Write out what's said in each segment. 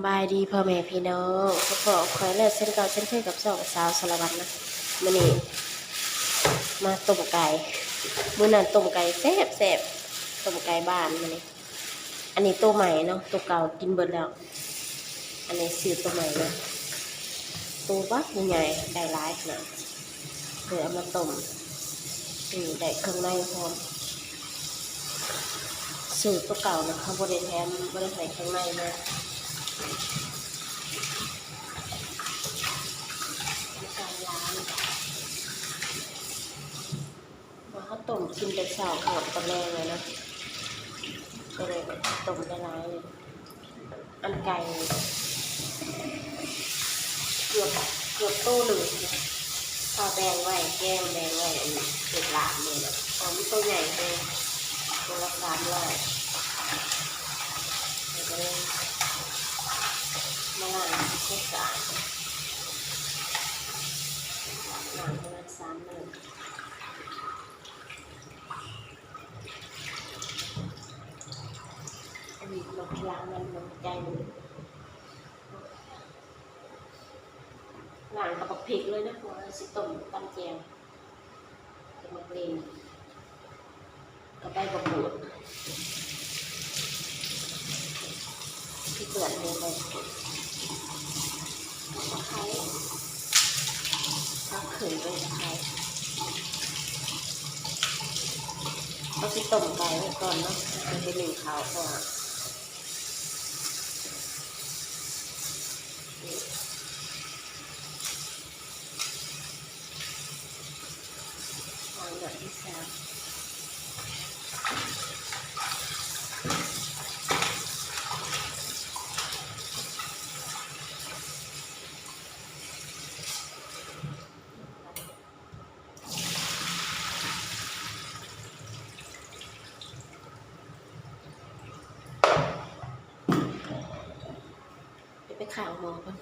ສະບາຍດີພໍ່ແມ່ພີ່ນ້ອງ ພົບພໍ້ຂ້ອຍແລ້ວເຊັ່ນເກົ່າເຊັ່ນເຄີຍກັບຊ່ອງສາວສາລະວັນນະ. ມື້ນີ້ມາຕົ້ມໄກ່ ມື້ນັ້ນຕົ້ມໄກ່ແຊບໆ ຕົ້ມໄກ່ບ້ານມື້ນີ້. ອັນນີ້ໂຕໃໝ່ເນາະ ໂຕເກົ່າກິນເບິດແລ້ວ. ອັນນີ້ຊື້ໂຕໃໝ່ເນາະ ໂຕບັກໃຫຍ່ ໄດ້ຫຼາຍຂະໜາດ ເລີຍເອົາມາຕົ້ມ. ນີ້ໄດ້ເຄື່ອງໃນພ້ອມ ຊື້ໂຕເກົ່ານະ ເຂົາບໍ່ໄດ້ແຖມ ບໍ່ໄດ້ໃຫ້ເຄື່ອງໃນມາ. ເຮົາຕົ້ມກິນແຕ່ເຊົ້າຮອດຕອນແລງເລີຍນະ ກໍເລີຍຕົ້ມໄດ້ຫຼາຍ. ອັນໄກ່ເກືອບ ເກືອບໂຕໜຶ່ງ ເຮົາແບ່ງໄວ້ ແກງແບ່ງໄວ້ ອັນເຮັດລາບນີ້ນະ ເພາະມັນໂຕໃຫຍ່ແຮງ ໂຕລະສາມຮ້ອຍ ແລ້ວກໍເລີຍມາລ້າງໃຫ້ສະອາດ ລ້າງປະມານສາມມື້. ອັນນີ້ລົດລາງມັນລົງໃຈ ລ້າງກັບບັກພິກເລີຍນະ ເພາະວ່າຊິຕົ້ມຕຳແຈ່ວ ກັບໝາກເລັ່ງ ກັບໃບບັກກູດ ທີ່ເປື້ອນໃນໃບ ຕະໄຄ ຜັກເຂີຍ ຕະໄຄ. ເຮົາຊິຕົ້ມໄກ່ໄວ້ກ່ອນເນາະ ເຮົາຊິໄປໜຶ້ງເຂົ້າກ່ອນ. ໄປຂ້າງໝໍ້ກ່ອນ.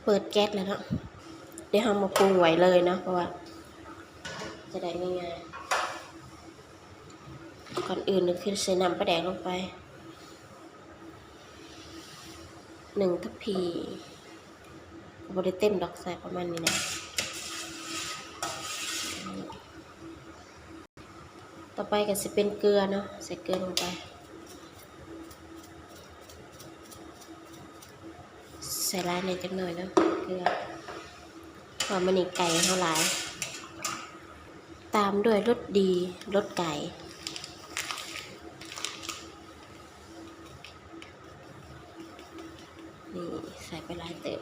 ເປີດແກັສແລ້ວເນາະ ດຽວເຮົາມາປຸງໄວ້ເລີຍເນາະ ເພາະວ່າຈະໄດ້ງ່າຍໆ. ກ່ອນອື່ນກໍຄືໃສ່ນ້ຳປາແດກລົງໄປ ໜຶ່ງທັບພີ ກໍບໍ່ໄດ້ເຕັມດອກ ໃສ່ປະມານນີ້ນະ. ຕໍ່ໄປກໍຊິເປັນເກືອເນາະ ໃສ່ເກືອລົງໄປ ໃສ່ຫຼາຍແດ່ຈັກໜ້ອຍເນາະ ເກືອ ເພາະວ່າມື້ນີ້ໄກ່ເຮົາຫຼາຍ. ຕາມດ້ວຍລົດດີ ລົດໄກ່ ນີ້ໃສ່ໄປຫຼາຍເຕີບ.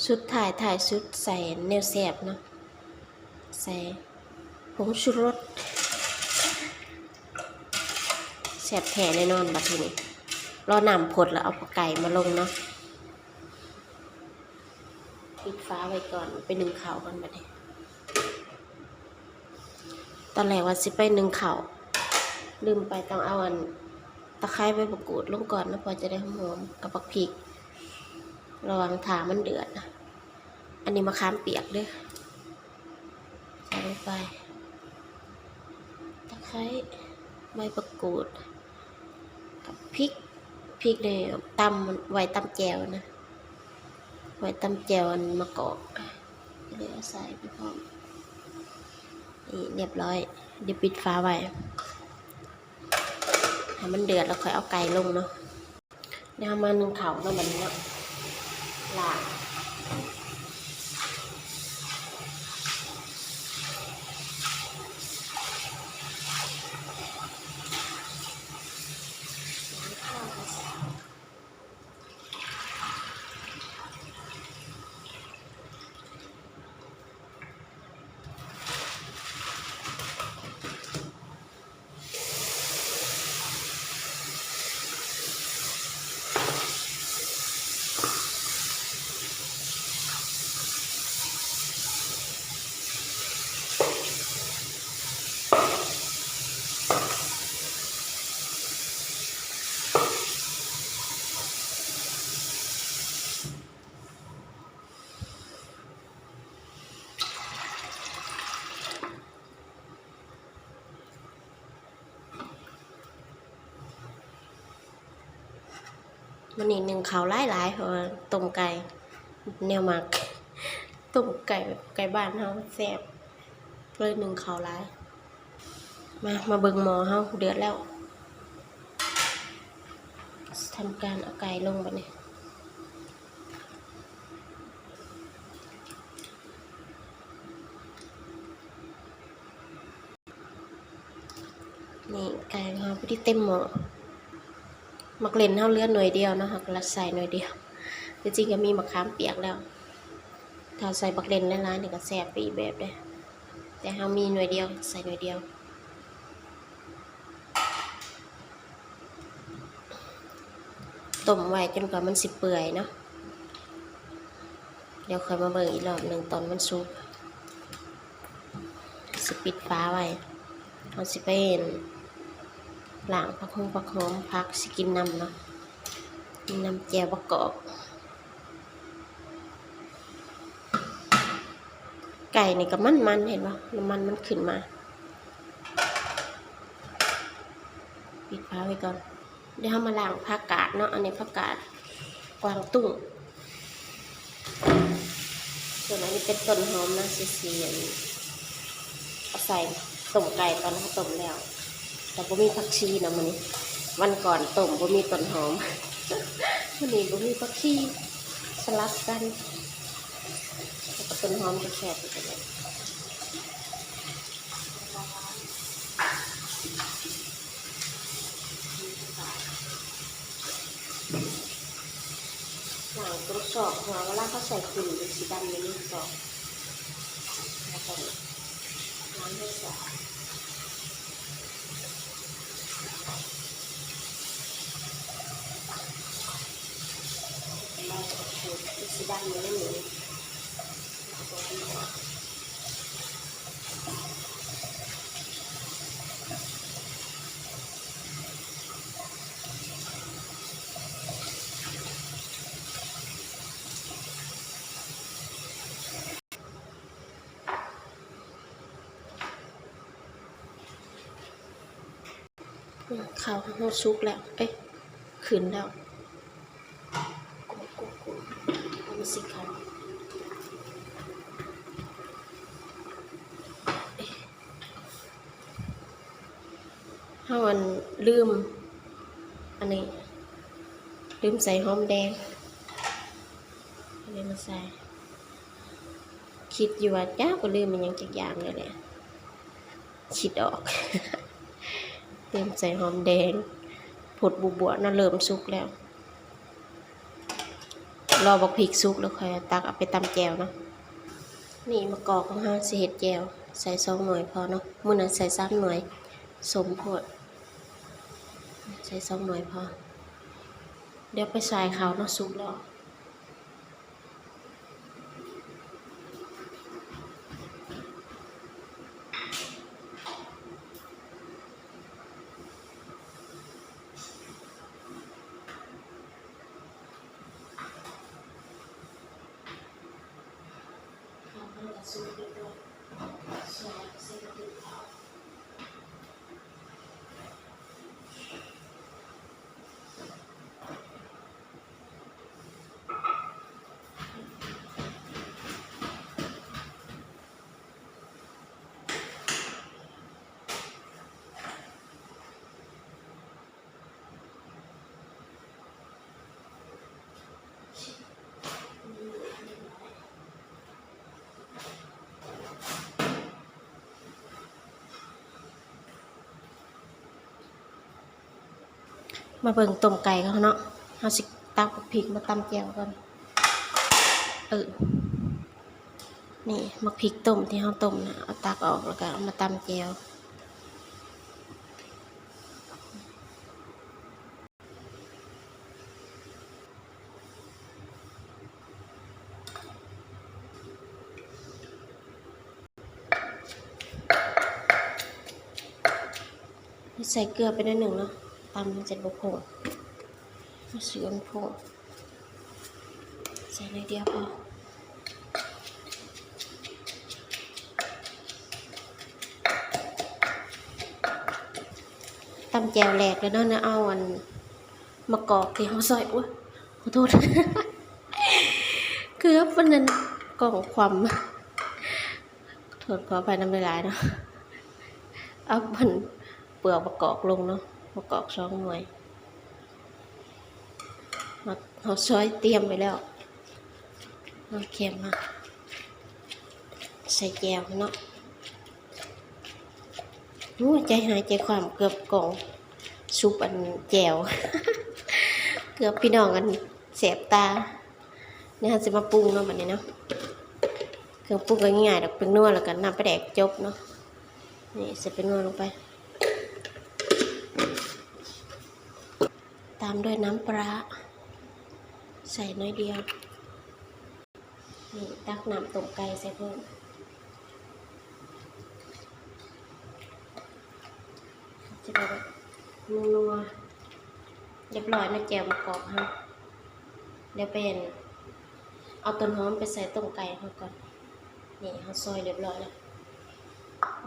ສຸດທ້າຍ ທ້າຍສຸດໃສ່ແນວແຊບເນາະ ໃສ່ ຜົງຊູລົດ ແຊບແທ້ແນ່ນອນ. ບັດທີນີ້ລໍນ້ຳພົດແລ້ວເອົາໄກ່ມາລົງເນາະ. ປິດຝາໄວ້ກ່ອນ ໄປໜຶ້ງເຂົ້າກ່ອນບັດນີ້. ຕອນແລກວ່າຊິໄປໜຶ້ງເຂົ້າ ລືມໄປ ຕ້ອງເອົາອັນຕະໄຄ ໃບບັກກູດລົງກ່ອນເນາະ ເພາະຈະໄດ້ຫອມໆ ກັບບັກພິກ ລະຫວ່າງຖ້າມັນເດືອດ. ອັນນີ້ມະຂາມປຽກເດີ້ ໃສ່ລົງໄປ ຕະໄຄ ໃບບັກກູດ ກັບພິກ. ພິກນີ້ຕຳໄວ້ຕຳແຈ່ວນະ ໄວ້ຕຳແຈ່ວອັນມະກອກ ເລີຍເອົາໃສ່ໄປພ້ອມ. ນີ້ລຽບຮ້ອຍ ດຽວປິດຝາໄວ້ ໃຫ້ມັນເດືອດແລ້ວຄ່ອຍເອົາໄກ່ລົງເນາະ. ດຽວເຮົາມາໜຶ້ງເຂົ້າເນາະ ບັດນີ້ເນາະ ລ້າງ. ມື້ນີ້ໜຶ້ງເຂົ້າຫຼາຍໆ ເພາະວ່າຕົ້ມໄກ່ ແນວມັກ ຕົ້ມໄກ່ ໄກ່ບ້ານເຮົາແຊບ ເລີຍໜຶ້ງເຂົ້າຫຼາຍ. ມາ ມາເບິ່ງໝໍ້ເຮົາເດືອດແລ້ວ ທຳການເອົາໄກ່ລົງບັດນີ້. ນີ້ໄກ່ຂອງເຮົາພໍດີເຕັມໝໍ້. ໝາກເລັ່ນເຮົາເຫຼືອໜ່ວຍດຽວເນາະ ເຮົາກໍໃສ່ໜ່ວຍດຽວ. ທີ່ຈິງກໍມີໝາກຂາມປຽກແລ້ວ ຖ້າໃສ່ໝາກເລັ່ນຫຼາຍໆນີ້ກໍແຊບໄປອີກແບບເດ້ ແຕ່ເຮົາມີໜ່ວຍດຽວ ໃສ່ໜ່ວຍດຽວ. ຕົ້ມໄວ້ຈົນກວ່າມັນຊິເປື່ອຍເນາະ ດຽວຄ່ອຍມາເບິ່ງອີກລອບໜຶ່ງຕອນມັນສຸກ. ຊິປິດຝາໄວ້ ເຮົາຊິໄປລ້າງຜັກຫົງຜັກຫອມ ຜັກຊິກິນນຳເນາະ ກິນນຳແຈ່ວບັກກອກ. ໄກ່ນີ້ກໍມັນໆ ເຫັນບໍ່ ນ້ຳມັນມັນຂຶ້ນມາ. ປິດຝາໄວ້ກ່ອນ. ດຽວເຮົາມາລ້າງຜັກກາດເນາະ ອັນນີ້ຜັກກາດກວາງຕຸ້ງ ສ່ວນອັນນີ້ເປັນຕົ້ນຫອມນະ ຊິ ຊິເອົາໃສ່ຕົ້ມໄກ່ຕອນເຮົາຕົ້ມແລ້ວ ແຕ່ບໍ່ມີຜັກຊີເນາະມື້ນີ້. ວັນກ່ອນຕົ້ມບໍ່ມີຕົ້ນຫອມ ມື້ນີ້ບໍ່ມີຜັກຊີ ສະຫຼັບກັນ ແລ້ວກໍຕົ້ນຫອມກໍແຊບຄືກັນ. ລ້າງຕົວຊອກ ເພາະວ່າເວລາເຮົາໃສ່ຝຸ່ນມັນຊິດຳຢູ່ໃນຊອກ ແລ້ວກໍລ້າງໃຫ້ສະອາດ ມັນຊິດຳຢູ່ໃນນີ້. ເຂົ້າເຮົາສຸກແລ້ວ ເອີຍ ຂຶ້ນແລ້ວ. ເຮົາອັນລືມ ອັນນີ້ລືມໃສ່ຫອມແດງ ເລີຍມາໃສ່ ຄິດຢູ່ວ່າຈັກວ່າລືມອີ່ຫຍັງຈັກຢ່າງນີ້ແຫຼະ. ຄິດອອກ ເລີ່ມໃສ່ຫອມແດງ ພົດບົວໆເນາະ ເລີ່ມສຸກແລ້ວ. ລໍບັກພິກສຸກແລ້ວຄ່ອຍຕັກເອົາໄປຕຳແຈ່ວເນາະ. ນີ້ໝາກກອກຂອງເຮົາຊິເຮັດແຈ່ວ ໃສ່ສອງໜ່ວຍພໍເນາະ ມື້ນັ້ນໃສ່ສາມໜ່ວຍ ສົ້ມໂພດ ໃສ່ສອງໜ່ວຍພໍ. ດຽວໄປສາຍເຂົ້າເນາະ ສຸກແລ້ວ. ມາເບິ່ງຕົ້ມໄກ່ເຮົາເນາະ ເຮົາຊິຕັກບັກພິກມາຕຳແຈ່ວກ່ອນ. ເອີ ນີ້ບັກພິກຕົ້ມທີ່ເຮົາຕົ້ມນະ ເອົາຕັກອອກ ແລ້ວກໍເອົາມາຕຳແຈ່ວ. ໃສ່ເກືອໄປໜ້ອຍໜຶ່ງເນາະ ຕຳມັນຈະບໍ່ໂພງ ໃສ່ອັນໂພງ ໃສ່ໜ້ອຍດຽວພໍ. ຕຳແຈ່ວແຫຼກແລ້ວເນາະ ເອົາອັນ ມະກອກທີ່ເຮົາຊອຍ ໂອ້ຍ ຂໍໂທດ ເກືອບມັນນັ້ນ ກ້ອງຄວ່ຳ ໂທດ ຂໍອະໄພນຳຫຼາຍໆເນາະ. ເອົາມັນເປືອກມະກອກລົງເນາະ ມະກອກສອງໜ່ວຍ ເຮົາ ເຮົາຊອຍຕຽມໄວ້ແລ້ວ ເຮົາແຄມມາໃສ່ແຈ່ວເນາະ. ໂອ້ຍ ໃຈຫາຍໃຈຄວ່ຳ ເກືອບກ້ອງຊຸບອັນແຈ່ວ ເກືອບພີ່ນ້ອງອັນແສບຕາ. ນີ້ເຮົາຊິມາປຸງເນາະ ບັດນີ້ເນາະ ເຄື່ອງປຸງກໍງ່າຍໆດອກ ແປ້ງນົວ ແລ້ວກໍນ້ຳປາແດກ ຈົບເນາະ. ນີ້ໃສ່ແປ້ງນົວລົງໄປ ຕາມດ້ວຍນ້ຳປາຮ້າ ໃສ່ໜ້ອຍດຽວ. ນີ້ຕັກນ້ຳຕົ້ມໄກ່ໃສ່ເພີ່ມ ຈະໄດ້ແບບນົວໆ ຮຽບຮ້ອຍເນາະ ແຈ່ວມະກອກເຮົາ. ດຽວໄປອັນ ເອົາຕົ້ນຫອມໄປໃສ່ຕົ້ມໄກ່ເຮົາກ່ອນ. ນີ້ເຮົາຊອຍຮຽບຮ້ອຍແລ້ວ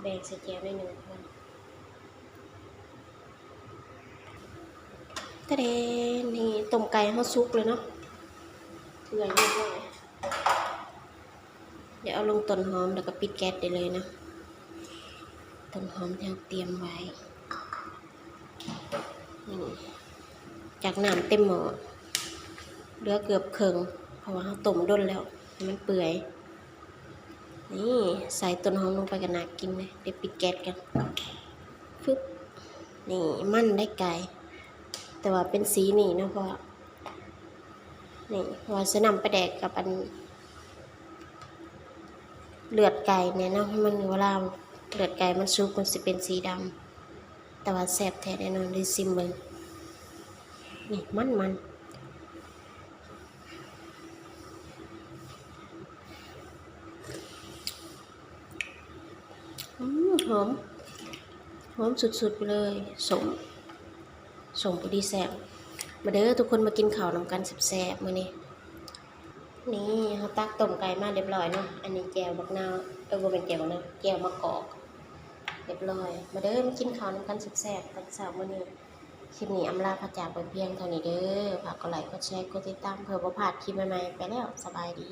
ແບ່ງໃສ່ແຈ່ວໜ້ອຍໜຶ່ງກ່ອນ. ຕະເດ ນີ້ຕົ້ມໄກ່ເຮົາສຸກແລ້ວເນາະ ເປື່ອຍຮຽບຮ້ອຍ. ດຽວເອົາລົງຕົ້ນຫອມ ແລ້ວກໍປິດແກັສໄດ້ເລີຍເນາະ. ຕົ້ນຫອມທີ່ເຮົາຕຽມໄວ້ ນີ້ ຈາກນ້ຳເຕັມໝໍ້ ເຫຼືອເກືອບເຄິ່ງ ເພາະວ່າເຮົາຕົ້ມດົນແລ້ວ ໃຫ້ມັນເປື່ອຍ. ນີ້ໃສ່ຕົ້ນຫອມລົງໄປກໍໜ້າກິນເດ້. ດຽວປິດແກັສກັນ ຟຶບ. ນີ້ມັນໄດ້ໄກ່ ແຕ່ວ່າເປັນສີນີ້ເນາະ ເພາະວ່າ ນີ້ ເພາະວ່າໃສ່ນ້ຳປາແດກກັບອັນເລືອດໄກ່ນີ້ເນາະ ມັນ ເວລາເລືອດໄກ່ມັນສຸກ ມັນຊິເປັນສີດຳ ແຕ່ວ່າແຊບແທ້ແນ່ນອນ. ໄດ້ຊິມເບິ່ງ ນີ້ມັນໆ ອືມ ຫອມ ຫອມສຸດໆໄປເລີຍ. ສົ້ມ ສົ້ມພໍດີແຊບ. ມາເດີທຸກຄົນ ມາກິນເຂົ້ານຳກັນແຊບໆມື້ນີ້. ນີ້ເຮົາຕັກຕົ້ມໄກ່ມາຮຽບຮ້ອຍເນາະ. ອັນນີ້ແຈ່ວບັກນາວ ເອີ ບໍ່ແມ່ນແຈ່ວບັກນາວ ແຈ່ວມະກອກ ຮຽບຮ້ອຍ. ມາເດີ ມາກິນເຂົ້ານຳກັນແຊບໆຕອນເຊົ້າມື້ນີ້. ຄລິບນີ້ອຳລາພາຈາກໄປພຽງເທົ່ານີ້ເດີ. ຝາກກົດໄລ ກົດແຊ ກົດຕິດຕາມ ເພື່ອບໍ່ພາດຄລິບໃໝ່ໆ. ໄປແລ້ວ ສະບາຍດີ.